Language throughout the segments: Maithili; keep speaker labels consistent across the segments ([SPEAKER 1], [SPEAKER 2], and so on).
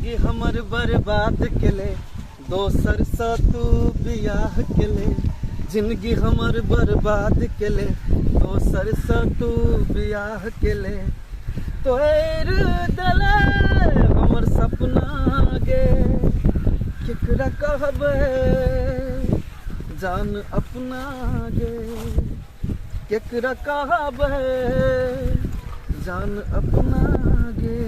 [SPEAKER 1] जिंदगी हमर बर्बाद केले दोसर सँ तू बियाह केले जिंदगी हमर बर्बाद केले दोसर सँ तू बियाह केले तोड़ देले हमर सपना गे केकरा कहबै जान अपना गे केकरा कहबै जान अपना गे।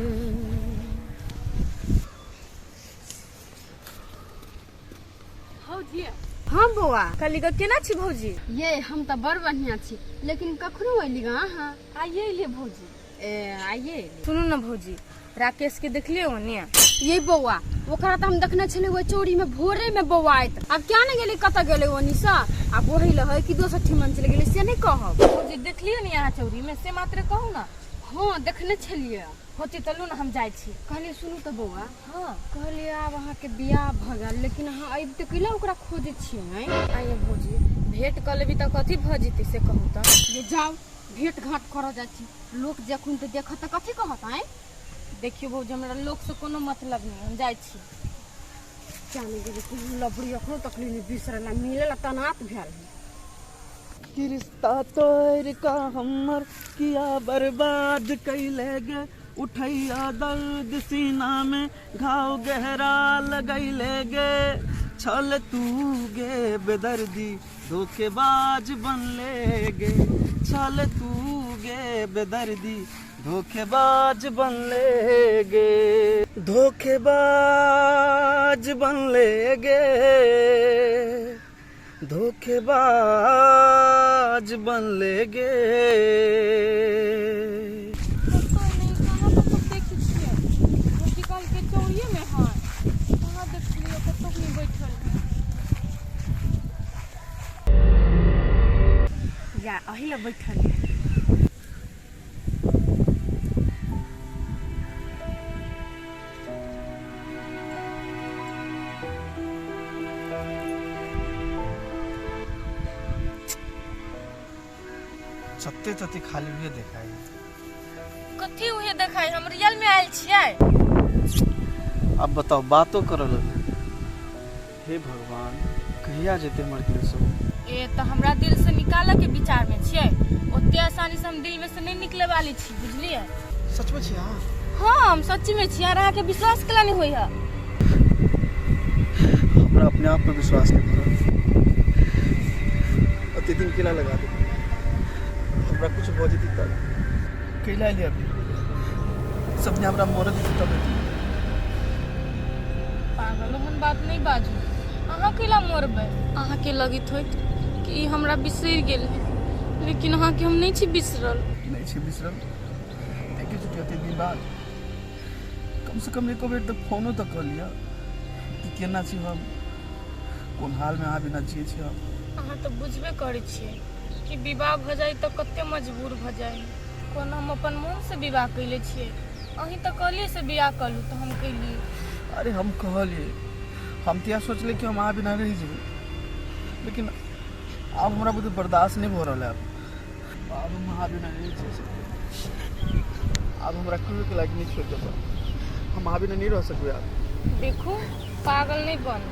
[SPEAKER 2] भौजी।
[SPEAKER 3] हाँ बौआ।
[SPEAKER 2] कहली ग केना छी भौजी?
[SPEAKER 3] ये हम तऽ बड़ बढ़िया छी, लेकिन कखनो अयली ग अहाँ?
[SPEAKER 2] आइए अयलियै भौजी।
[SPEAKER 3] ए आइए अयली।
[SPEAKER 2] सुनू ने भौजी, राकेश के देखलियै ओने?
[SPEAKER 3] ये बौआ, ओकरा तऽ हम देखने छलियै ओहि चोरी में भोरे में बौआइत, आब क्या ने गेलै कतऽ गेलै ओनी से, आब ओही लहै कि दोसर ठिमन चलि गेलै से नहि कहब।
[SPEAKER 2] भौजी देखलियै ने अहाँ चौरी में, से मात्र कहू ने।
[SPEAKER 3] हाँ देखने छलियै।
[SPEAKER 2] होती तऽ लू ने हम जाइ छी।
[SPEAKER 3] कहलियै सुनू तऽ बौआ।
[SPEAKER 2] हाँ।
[SPEAKER 3] कहलियै आब अहाँके बियाह भऽ गेल, लेकिन अहाँ अबिते कैला ओकरा खोजै छियै?
[SPEAKER 2] आइए भौजी, भेंट कऽ लेबी तऽ कथी भऽ जेतै से कहू तऽ।
[SPEAKER 3] ये जाउ भेंट घाट करऽ जाइ छी, लोक जखन तऽ देखत तऽ कथी कहत आँय?
[SPEAKER 2] देखियौ भौजी, हमरा लोकसँ कोनो मतलब नहि, हम जाइ छी।
[SPEAKER 3] क्या नहि गेलै कोनो लबड़ी एखनो तक नहि बिसरल, मिलल तनात भेल है।
[SPEAKER 1] कि रिश्ता तोड़ का हमर किया बर्बाद कैले गे, उठैया दर्द सीना में घाव गहरा लगैले गे, छल तू गे बेदर्दी धोखेबाज बनले गे, छल तू गे बेदर्दी धोखेबाज बनले गे, धोखेबाज बनले गे, धोखेबाज बनले गे।
[SPEAKER 2] कतौ नहि, कहाँ कतौ देखै छियै। भौजी कहलकै चौड़िए मे है, कहाँ देखलियै, कतौ नहि बैठल है।
[SPEAKER 3] या अही लए बैठल है।
[SPEAKER 1] सत्ते तते खाली उहे देखाई।
[SPEAKER 2] कथी उहे देखाई, हम रियल में आयल छियै।
[SPEAKER 1] अब बताओ बातो करऽ लगलै। हे भगवान, कहिया जेतै हमर दिल से?
[SPEAKER 2] ए तऽ हमरा दिल से निकालऽ के विचार में छियै, ओते आसानी से हम दिल में से नहीं निकले वाली छी, बुझलियै?
[SPEAKER 1] सच में छी अहाँ?
[SPEAKER 2] हाँ हम सच्ची में छी, और अहाँके विश्वास केला नहीं होई है?
[SPEAKER 1] हमरा अपने आप पे विश्वास नहीं हो रहा। अते दिन केला लगा दे, हमरा कुछ भऽ जेतै तब कैला एलियै अभी? सबने हमरा मरऽ देतै तब एलियै।
[SPEAKER 2] पागल ओहन बात नहीं बाजू, अहाँ केला मरबै? अहाँके लगित होइत कि ई हमरा बिसरि गेल है, लेकिन अहाँके हम नहीं छी बिसरल।
[SPEAKER 1] नहीं छी बिसरल, देखै छी कते दिन बाद कम से कम एको बेर तऽ फोनो तऽ कऽ लिअ कि केना छी हम, कोन हालमे अहाँ बिना जियै छी हम।
[SPEAKER 2] अहाँ तऽ बुझबे करै छियै कि विवाह भऽ जाइ तऽ कते मजबूर भऽ जाइ। कोन हम अपन मोनसँ विवाह कैले छियै? अहीं तऽ कहलियै से बियाह कऽ लू तऽ हम कैलियै।
[SPEAKER 1] अरे हम कहलियै, हम तऽ इएह सोचलियै कि हम अहाँ बिना रहि जेबै, लेकिन आब हमरा बुते बर्दाश्त नहि भऽ रहल है। आब हम अहाँ बिना नहि जी सकबै। आब हमरा कहियो के लायक नहि छोड़ि देबै, हम अहाँ बिना नहि रह सकबै आब।
[SPEAKER 2] देखू पागल नहीं बनू,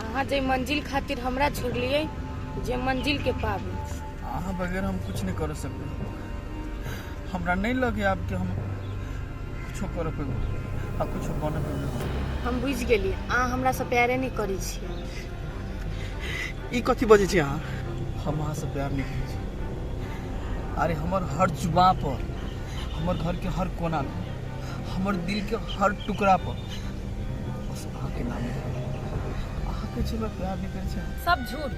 [SPEAKER 2] अहाँ जे मंजिल खातिर हमरा छोड़लियै, जे मंजिल के पाबू।
[SPEAKER 1] अहाँ बगैर हम कुछ नहीं कर सकबै। हमरा नहीं लगे आब कि हम कुछो कर पेबै आ कुछो बन पेबै।
[SPEAKER 2] हम बुझि गेलियै, अहाँ हमरा से प्यारे नहीं करै छियै।
[SPEAKER 1] ई कथी बजै छी अहाँ? हम अहाँ से प्यार नहीं करै छी। अरे हमर हर जुबां पर, हमर घर के हर कोना में, हमर दिल के हर टुकड़ा पर बस अहाँ के नाम लिखल। अहाँ कहै छी हमरा प्यार नहीं करै छी?
[SPEAKER 2] सब झूठ,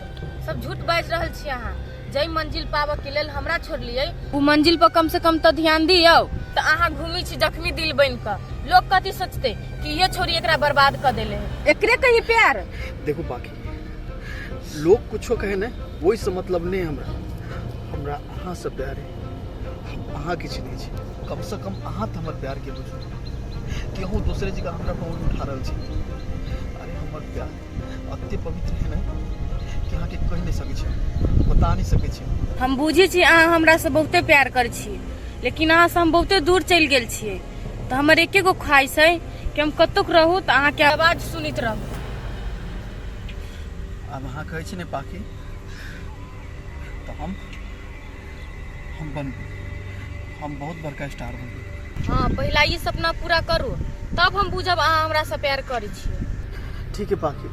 [SPEAKER 2] सब झूठ बाजि रहल छी अहाँ। जै मंजिल पाबऽ के लेल हमरा छोड़लियै, ओ मंजिल पर कम से कम तऽ ध्यान दियौ। तऽ अहाँ घूमी छी जख्मी दिल बनि कऽ, लोग कथी सोचतै कि ये छोरी एकरा बर्बाद कऽ देले है।
[SPEAKER 3] एकरे कही प्यार।
[SPEAKER 1] देखू बाकी लोग कुछो कहे ने, ओहि से मतलब नहीं हमरा। हमरा अहाँ से प्यार है, हम अहाँ के चिन्है छी। कम से कम अहाँ तऽ हमर प्यार के बुझू कि अहूँ दोसरे जगह हमरा पर उंगली उठा रहल छी। अरे हमर प्यार अते पवित्र है ने कि अहाँके कहि नहि सकै छी, बता नहि सकै छी।
[SPEAKER 2] हम बुझै छी अहाँ हमरा से बहुते प्यार करै छी, लेकिन अहाँ से हम बहुते दूर चलि गेल छियै। तऽ हमर एके गो ख्वाहिश है कि हम कतौक रहू तऽ अहाँके आवाज सुनैत रहू।
[SPEAKER 1] आब अहाँ कहै छी ने पाखी, तऽ हम हम बनबै, हम बहुत बड़का स्टार बनबै।
[SPEAKER 2] हाँ, पहिला ई सपना पूरा करू, तब हम बुझब अहाँ हमरासँ प्यार करै छियै।
[SPEAKER 1] ठीक है पाखी,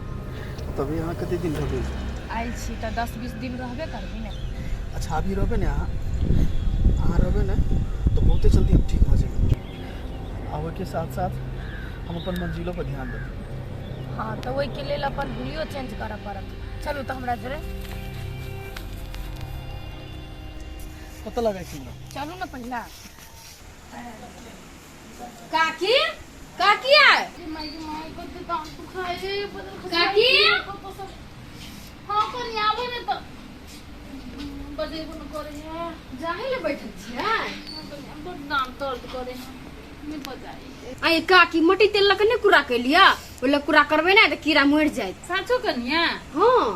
[SPEAKER 1] तभी अहाँ कते दिन रहबै?
[SPEAKER 2] आयल छी तऽ 10-20 दिन रहबे करबै ने।
[SPEAKER 1] अच्छा, अभी रहबै ने अहाँ? अहाँ रहबै ने तऽ बहुते जल्दी हम ठीक भऽ जेबै, आ ओहिके साथ साथ हम अपन मंजिलो पर ध्यान देबै।
[SPEAKER 2] हाँ, तऽ ओहिके लेल अपन हुलियो चेंज करऽ पड़त। चलू तऽ हमरा जोरे।
[SPEAKER 1] कतऽ लगै छी हमरा?
[SPEAKER 2] चलू ने पहिला।
[SPEAKER 3] काकी, काकी आय, काकी।
[SPEAKER 4] हाँ कनी आबै ने तऽ बजेबो न करे है।
[SPEAKER 3] जाहे ले बैठल छियै?
[SPEAKER 4] बड दाम दर्द करे है, नहीं बजाई।
[SPEAKER 3] आय काकी, मटी तेल लऽ के नहि कुरा केलियै? ओहि लए कुरा करबै ने तऽ कीड़ा मरि जायत।
[SPEAKER 4] साचो कनिया?
[SPEAKER 3] हाँ।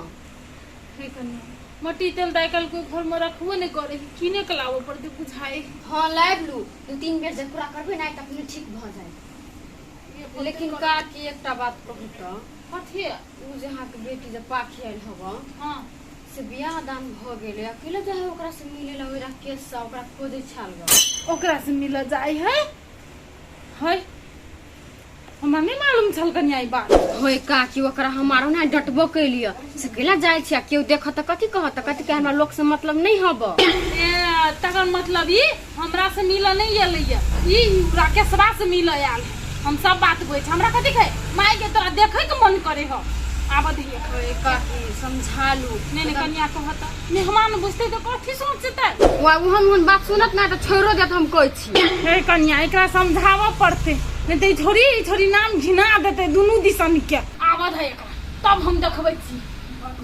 [SPEAKER 4] हे कनिया, मट्टी तेल तऽ आइ काल्हि कोइ घरमे रखबो नहि करे है, कीने के लाबऽ पड़तै बुझाइ।
[SPEAKER 3] हाँ, लाबि लू। 2-3 बेर जे कुरा करबै ने तऽ अपने ठीक भऽ जायत। लेकिन काकी, एकटा बात कहू तऽ।
[SPEAKER 4] कथी?
[SPEAKER 3] ओ जे अहाँके बेटी जे पाखी आयल हब,
[SPEAKER 4] हाँ,
[SPEAKER 3] से बियाह दान भऽ गेलै, अकेले जाइ है ओकरा से मिले ला? ओहि राकेश से ओकरा खोजै छाल गऽ।
[SPEAKER 4] ओकरा से मिलऽ जाइ है? है, हमरा नहि मालूम छल कनिया ई बात।
[SPEAKER 3] होय काकी, ओकरा हम आरो ने डटबो कैलियै से कैला जाइ छै, आ केओ देखत तऽ कथी कहत? तऽ कथी के हमरा लोक से मतलब नहि हब।
[SPEAKER 4] ए, तकर मतलब ई हमरा से मिलऽ नहि एलैया, ई राकेशवा से मिलऽ आयल है। हम सब बात बुझै छी। हमरा कथी कहै माय के, तोरा देखै के मन करे हो, आबऽ दिहे।
[SPEAKER 3] होय काकी, समझा लू।
[SPEAKER 4] नहि नहि कनिया, कहत मेहमान बुझतै तऽ कथी सोचतै?
[SPEAKER 3] वा ओहन ओहन बात सुनत ना तऽ छोड़ो देत, हम कहै छी।
[SPEAKER 4] हे कनिया, एकरा समझाबऽ पड़तै, नहि तऽ ई छोरी नाम घिना देतै दुनू दिसन के। आबऽ दे एकरा, तब हम देखबै छी।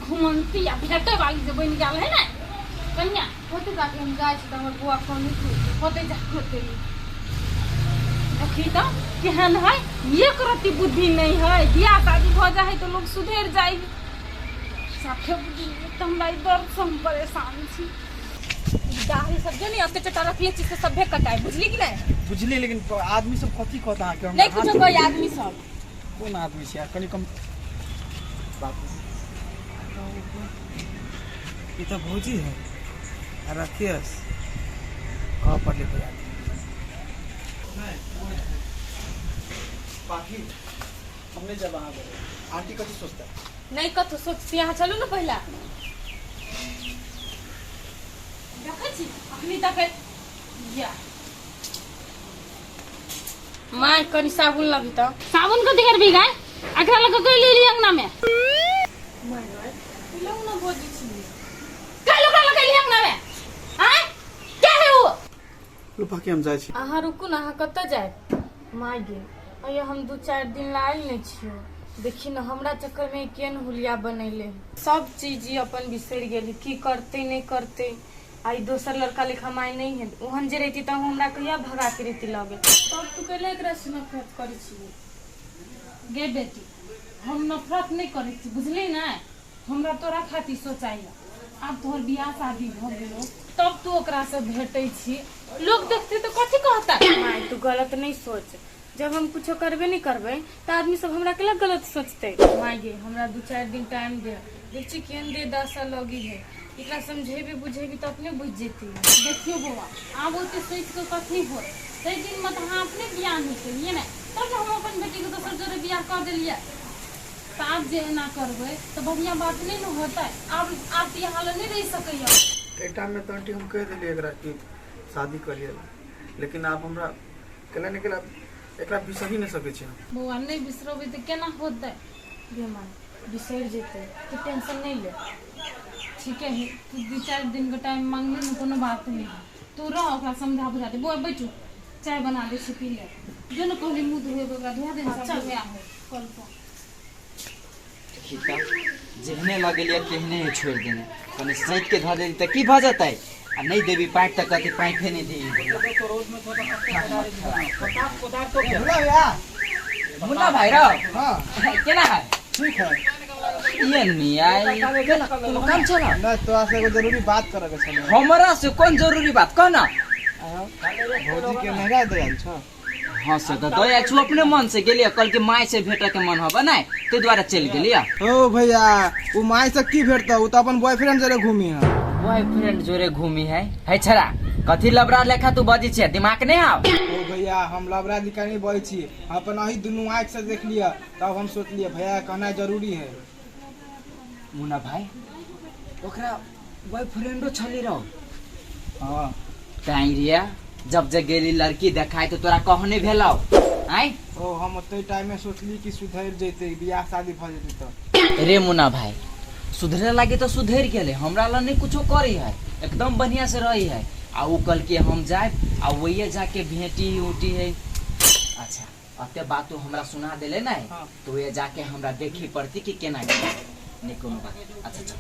[SPEAKER 4] घुमंती आ भेटै वाली जे बनि गेल है ने कनिया।
[SPEAKER 3] होते काकी, हम जाइ छी तऽ हमर बौआ फोन नहि।
[SPEAKER 4] होते, जा होते। देखी तऽ केहन है, एक रत्ती बुद्धि नहीं है। बियाह शादी भऽ जाइ है तऽ लोग सुधरि जाइ है। साफे बुद्धि नहि तऽ हमरा ई दर्द से हम परेशान छी।
[SPEAKER 2] दाढ़ी सब जो नहीं अते चटा रखले छी से सभे कटाए, बुझली कि नहीं?
[SPEAKER 1] बुझलियै, लेकिन आदमी सब कथी कहत अहाँके? हमरा
[SPEAKER 2] नहीं कुछो कोई आदमी सब।
[SPEAKER 1] कोन आदमी छै यार, कनि कम बाप रे।
[SPEAKER 5] ई तऽ भौजी है आ राकेश, कह पड़ले भैया।
[SPEAKER 1] पाखी, हम नहीं जाब अहाँ घरे, आंटी कथी सोचता?
[SPEAKER 2] नहीं कथो सोचती, अहाँ चलू ना पहिला।
[SPEAKER 4] देखै छी अखनी तक या।
[SPEAKER 2] माय, कनि साबुन लबी तऽ।
[SPEAKER 4] साबुन कथी करबी गाय? एकरा लग कोई ले ली अंगना में।
[SPEAKER 2] लऊ ना भौजी छी।
[SPEAKER 4] काहे ओकरा लग ली अंगना में? आय क्या है वो?
[SPEAKER 1] लू पाखी, हम जाइ छी।
[SPEAKER 2] अहाँ रुकू ने, अहाँ कतऽ जायब? माय गे, अइयो हम 2-4 दिन ला आयल नहि छियो। देखी ने, हमरा चक्कर में केहन हुलिया बनैले, सब चीज ई अपन बिसरि गेली, की करते नहि करते। आ ई दोसर लड़का लेखा माय नहीं है। ओहन जे रहती तऽ हमरा कहिया भगा के रहती लगे।
[SPEAKER 4] तब तू कैले एकरा से नफरत करै छी गे बेटी? हम नफरत नहि करै छी, बुझली ने? हमरा तोरा खातिर सोचाइया। आब तोहर बियाह शादी भऽ गेलो, तब तू ओकरा से भेटै छी, लोग देखते तऽ कथी कहता?
[SPEAKER 2] माय, तू गलत नहीं सोच। जब हम कुछो करबे नहीं करबै तऽ आदमी सब हमरा केला गलत सोचते? माय गे, हमरा 2-4 दिन टाइम दे, देख छी केहन दे दशा लगी है। एकरा समझेबी बुझेबी तऽ अपने बुझि जेती।
[SPEAKER 4] देखियो बौआ, आब ओते सोचि कऽ कथी होत? ताहि दिनमे तऽ अहाँ अपने बियाह नहि केलियै ने, तब ने हम अपन बेटीके दोसर जोड़े बियाह कऽ देलियै। तऽ आब जे एना करबै तऽ बढ़िआँ बात नहि ने होतै? आब आब तऽ यहाँ लग नहि रहि सकैया।
[SPEAKER 1] एहि टाइममे तऽ आंटी हम कहि देलियै एकरा कि शादी कऽ लिअ, लेकिन आब हमरा केला नहि केला एकरा बिसरि नहि सकै छी हम।
[SPEAKER 4] बौआ, नहि बिसरबै तऽ केना होतै?
[SPEAKER 2] गे माय, बिसरि जेतै, तू टेंशन नहि ले।
[SPEAKER 4] ठीके है, तू 2-4 दिन के टाइम मांगली ने, कोनो बात नहीं है। तू रह, ओकरा समझा बुझा दे। बौआ, बैठू, चाय बना दै छी, पी ले। जो ने कहली मुँह धोएब, ओकरा धोआ दे। सब धोया है कल पर।
[SPEAKER 6] देखी तऽ जेहने लगेलियै तेहने छोड़ि देने। कनि सैत के धऽ देली तऽ की भऽ जेतै? आ नहि देबी पाँति तऽ कहतै पाँति नहि दी। मुन्ना भाई रौ, केना है?
[SPEAKER 7] ठीक है।
[SPEAKER 6] ये नहीं आई, कोनो काम छल?
[SPEAKER 7] नहीं, तोरा से एगो जरूरी बात करे के छलै।
[SPEAKER 6] हमरा से कोन जरूरी बात, कह ना।
[SPEAKER 7] भौजी के नहिरा दे आयल छ।
[SPEAKER 6] हाँ से तऽ दया छु अपने मन से गेलियै कल के माय से भेटऽ के मन हबे नहि ताहि दुआरे चलि गेलियै।
[SPEAKER 7] ओ भैया ओ my से की भेटता, ओ तो अपन बॉयफ्रेंड जरे घूमी है।
[SPEAKER 6] बॉयफ्रेंड जोरे घूमी है? है छड़ा कथी लबरा लेखा तू बजै छियै, दिमाग नहि आव?
[SPEAKER 7] ओ भैया हम लबरा लिखा नहीं बजै छी, हम अपन अही दुनू आँखि से देख लिअ तब हम सोचलिए भैया कहना जरूरी है।
[SPEAKER 6] मुन्ना भाई ओकरा बॉयफ्रेंडो छली रहो।
[SPEAKER 7] हाँ
[SPEAKER 6] ताई रिया जब जे गेली लड़की देखाय तो तोरा कहने भेलौ आय?
[SPEAKER 7] ओ हम ओते टाइम में सोचली कि सुधर जैते, बियाह शादी भ जैते तो।
[SPEAKER 6] रे मुन्ना भाई सुधरे लागे तो सुधर गेले, हमरा ला नहीं कुछो करी है, एकदम बढ़िया से रही है। आ उ कल के हम जाए आ वही जाके भेटी उटी है। अच्छा अते बात तो हमरा सुना देले ना।
[SPEAKER 7] हाँ।
[SPEAKER 6] तो वही जाके हमरा देखी पड़ती कि केना गेलै। नहीं कोनो बात। अच्छा चल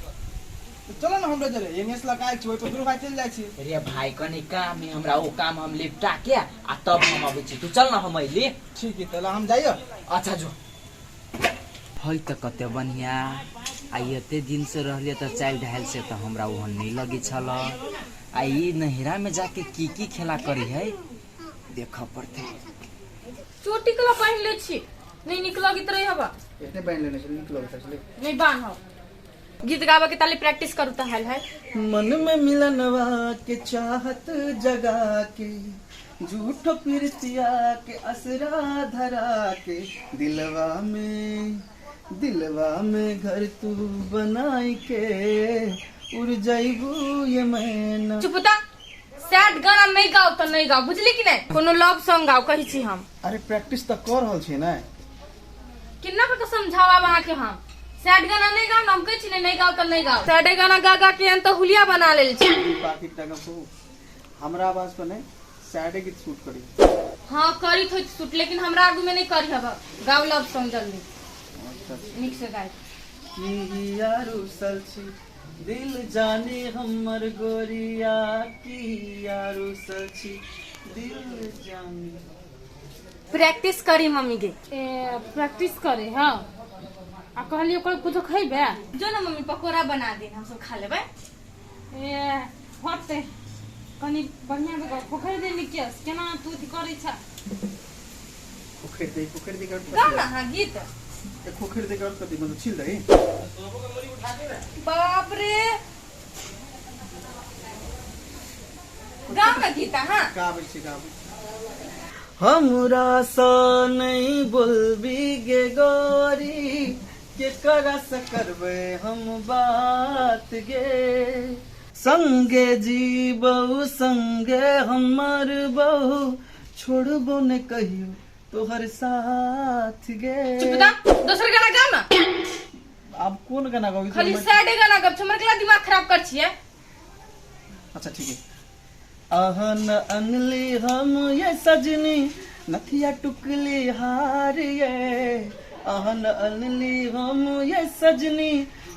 [SPEAKER 7] चलो ना हमरा जरे एन एस लगाए छी, ओइ पर दुनू भाई चलि जाइ छी।
[SPEAKER 6] रे भाई कनी काम है हमरा, ओ काम हम निपटा के आ तब हम अबै छी, तू चल ना हम अइली।
[SPEAKER 7] ठीक है तला हम जाइयो।
[SPEAKER 6] अच्छा जो है त कते बढ़िया आ एते दिन से रहलिए त चालि ढालि से त हमरा ओहन नहीं लगे छल। आ ई नहिरा में जाके की की खेला करी है देख पड़ते।
[SPEAKER 2] चोटी कला बांध ले छी, नहीं निक लगैत रहे हवा।
[SPEAKER 1] एतने बांध लेने छलै, नीक लगैत छलै।
[SPEAKER 2] नहीं बांधब, गीत गाबे के ताली प्रैक्टिस करू त हाल है।
[SPEAKER 1] मन में मिलनवा के चाहत जगा के, झूठ प्रीतिया के असरा धरा के, दिलवा में घर तू बनाई के उड़ जाइबू ये मैना।
[SPEAKER 2] चुप ता, सैड गाना नहीं गाओ त नहीं गाओ, बुझली कि नहीं? कोनो लव सॉन्ग गाओ कही छी हम।
[SPEAKER 1] अरे प्रैक्टिस त कर रहल छी ना।
[SPEAKER 2] कितना पर समझाओ अब अहाँ के हम सैड गाना नहीं गाओ ना, हम कहै छी नहीं, नहीं गाओ त नहीं गाओ। सैड गाना गा गा के अंत हुलिया बना लेल छी।
[SPEAKER 1] पाकिट टंगा को हमरा आवाज पर नहीं सैडे गीत शूट करी।
[SPEAKER 2] हाँ करी थो शूट, लेकिन हमरा आगू में नहीं करी हब। गाओ लव सॉन्ग जल्दी।
[SPEAKER 1] अच्छा, अच्छा।
[SPEAKER 2] निक से गाय।
[SPEAKER 1] की यारू सलछी दिल जाने हमर गोरिया, की यारू सलछी दिल जाने।
[SPEAKER 2] प्रैक्टिस करी मम्मी के।
[SPEAKER 4] ए प्रैक्टिस करे। हाँ आ कहलियो कोई कुछ खइबे?
[SPEAKER 2] जो ना मम्मी पकोड़ा बना दे, हम सब खा लेबै।
[SPEAKER 4] ए होते कनी बढ़िया से खोखरि दे निकेश, केना तू अथी करै छ?
[SPEAKER 1] खोखरि दे, खोखरि दे कर।
[SPEAKER 2] गाओ ना हाँ गीत।
[SPEAKER 1] ए खोखरि दे कर कथी मतलब छील दही।
[SPEAKER 2] बाप रे गाओ ना गीत। हाँ
[SPEAKER 1] गाबै छी, गाबै छी। हमरा सा नहीं बोलबी गे गोरी, के करा से करबै हम बात गे, संगे जीबौ संगे हम मरबौ, छोड़बो ने कहियो तोहर साथ गे।
[SPEAKER 2] चुप दा, दोसर गाना गाओ ना।
[SPEAKER 1] अब कोन गाना गाबी?
[SPEAKER 2] खाली सैड गाना गाब, हमर केला दिमाग खराब कर छियै।
[SPEAKER 1] अच्छा ठीक है। अहन अनली हम ये सजनी नथिया टुकली हार ये, अहन अनली हम ये सजनी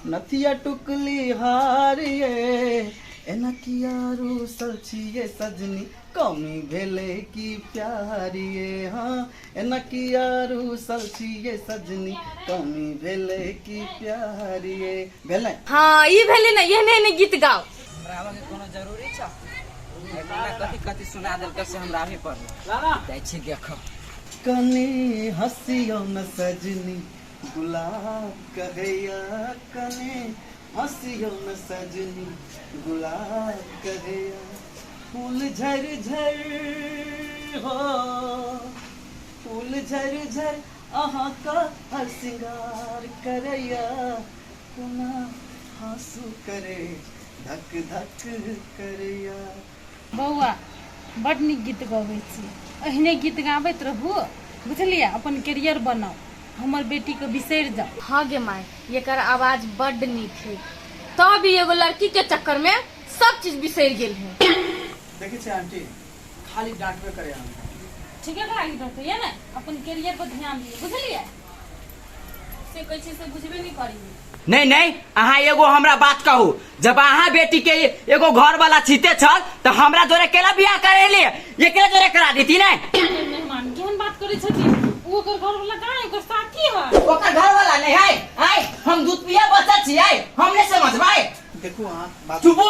[SPEAKER 1] नथिया टुकली हार ये, एना किया रूसल छी ये सजनी कमी भेले की प्यार ये, हाँ एना किया रूसल छी ये सजनी कमी भेले की प्यार ये। भेलै?
[SPEAKER 2] हाँ ई भेलै ना, एहने एहने गीत गाओ।
[SPEAKER 6] हमरा आबऽ के कोनो जरूरी छ? एना कथी कथी सुना देलकै से हमरा आबे पड़ल। जाइ छी देखऽ।
[SPEAKER 1] कनी हँसियौ न सजनी गुलाब कहैया, कनी हँसियौ न सजनी गुलाब कहैया, फूल झर झर हो फूल झर झर अहाँ का हर सिंगार करैया, कोना हाँसू करे धक धक करैया।
[SPEAKER 4] बौआ बड नीक गीत गबै छी, एहने गीत गाबैत रहू बुझलियै, अपन करियर बनाउ, हमर बेटी के बिसरि जाउ।
[SPEAKER 2] हाँ गे माय, एकर आवाज बड नीक है, तब भी एगो लड़की के चक्कर में सब चीज बिसरि गेल है।
[SPEAKER 1] देखै छियै आंटी, खाली डांटबे करे हमरा।
[SPEAKER 4] ठीके लागि रहतै ये ने, अपन करियर पर ध्यान दियौ बुझलियै।
[SPEAKER 2] से कहै छी से बुझबे नहि करी।
[SPEAKER 6] नहीं नहीं, अहाँ एगो हमरा बात कहू, जब अहाँ बेटी के एगो घर वाला छीते छल तो हमरा जोरे केला बियाह करेली, एकरे जोरे करा देती नहीं?
[SPEAKER 4] मेहमान केहन बात करै छथिन, उ ओकर घर वाला कहाँ है, ओकर साथी है।
[SPEAKER 6] ओकर घर वाला नहीं है, आय हम दूध पिया बच्चा छी, आय हम नहीं समझबै।
[SPEAKER 1] देखू अहाँ बात
[SPEAKER 6] चुपो,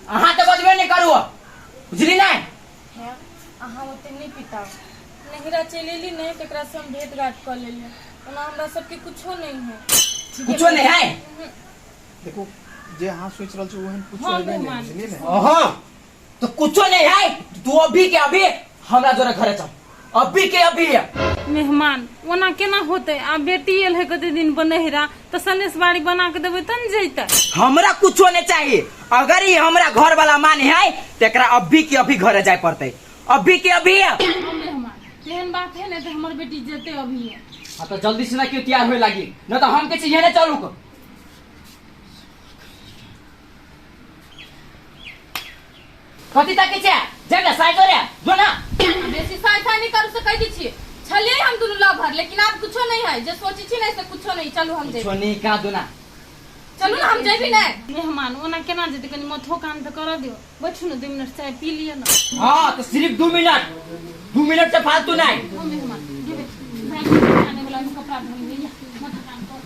[SPEAKER 6] अहाँ तो बजबे नहीं करू, बुझली नहीं?
[SPEAKER 2] है अहाँ ओते नहीं पिताओ,
[SPEAKER 4] नहिरा चलि एली ने तकरा से हम भेंट घाट कऽ लेलियै। ओना हमरा सबके कुछो नहि है।
[SPEAKER 6] कुछो नहीं है।
[SPEAKER 1] देखू जे अहाँ सोचि रहल छी ओहन कुछो
[SPEAKER 4] हाँ,
[SPEAKER 1] हेबे नहि,
[SPEAKER 4] मेहमान।
[SPEAKER 1] बुझलियै ने?
[SPEAKER 6] हाँ तो कुछो नहीं है, तू अभी के अभी हमरा जोरे घरे चल, अभी के अभी।
[SPEAKER 4] मेहमान ओना केना होते, आ बेटी एल है कते दिन पर नहिरा, तऽ सनेस बाड़ी बना के देबै तब ने जैतै।
[SPEAKER 6] हमरा कुछो नहीं चाहिए, अगर ये हमरा घर वाला माने है तो एकरा अभी के अभी घरे जाए पड़ते, अभी के अभी।
[SPEAKER 4] हाँ मेहमान तेहन बात है ने तऽ हमर बेटी जेतै अभी।
[SPEAKER 6] हाँ तो जल्दी से ना क्यों तैयार होए लागी, न तो हम के चाहिए ना चलू को। कथी तक छै जा ना साइड रे जो ना।
[SPEAKER 2] बेसी साइ साइ नहीं करू से कह दी छी। छलिए हम दुनू लवर, लेकिन आब कुछो नहीं है, जे सोची छी नहीं से कुछो नहीं। चलू हम जेबी।
[SPEAKER 6] कुछो नहीं का दुना।
[SPEAKER 2] चलू ना हम जेबी नहीं।
[SPEAKER 4] मेहमान ओना केना जेतै, कनी माथो कान तऽ करऽ दियौ, बैठू ने 2 मिनट चाय पी लिअ ने।
[SPEAKER 6] हाँ तो सिर्फ 2 मिनट, 2 मिनट से फालतू नहीं।
[SPEAKER 4] हाँ मेहमान जेबै, भाई आने वाला में कपड़ा धो लिअ, माथा कान कर।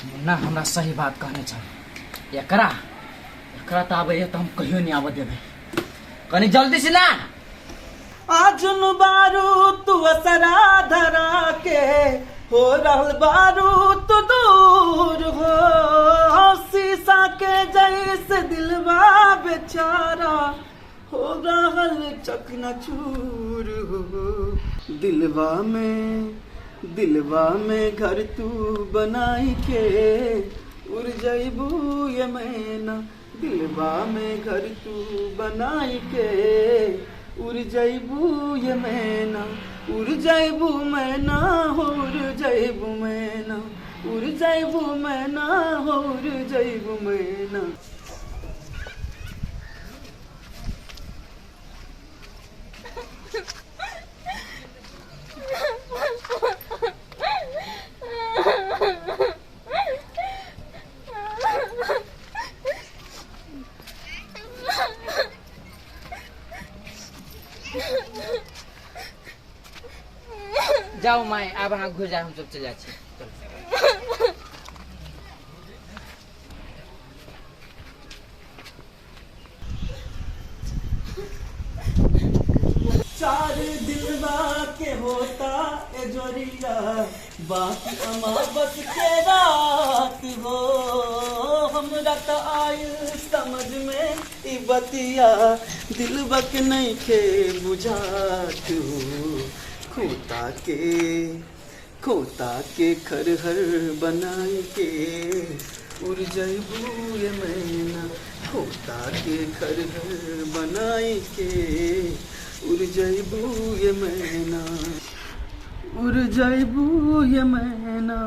[SPEAKER 6] मुन्ना हमरा सही बात कहने छल, एकरा एकरा तऽ आबैए तऽ हम कहियो नहि आबऽ देबै, कनी जल्दी से ना।
[SPEAKER 5] आजुन बारू तू असरा धरा के हो रहल बारू तू दूर हो, शीशा के जैसे दिलवा बेचारा हो रहल चकनाचूर हो।
[SPEAKER 1] दिलवा में, दिलवा में घर तू बनाई के उड़ जइबू ये मैना, दिलवा में घर तू बनाई के उड़ जइबू ये मैना, उड़ जइबू मैना हो उड़ जइबू मैना, उड़ जइबू मैना हो उड़ जइबू मैना।
[SPEAKER 6] जाओ माय, आब अहाँ घुरि जाउ, हम सब चलि जाइ छी।
[SPEAKER 5] चार दिलवा के होता ए जोरिया, बाकी अमावस के रात हो। हमरा त आयल समझ में ई बतिया, दिलवा के नहीं खे बुझात हो। खोता के, खोता के खरहर बनाई के उड़ जइबू ये मैना, खोता के खरहर बनाई के उड़ जइबू ये मैना, उड़ जइबू ये मैना।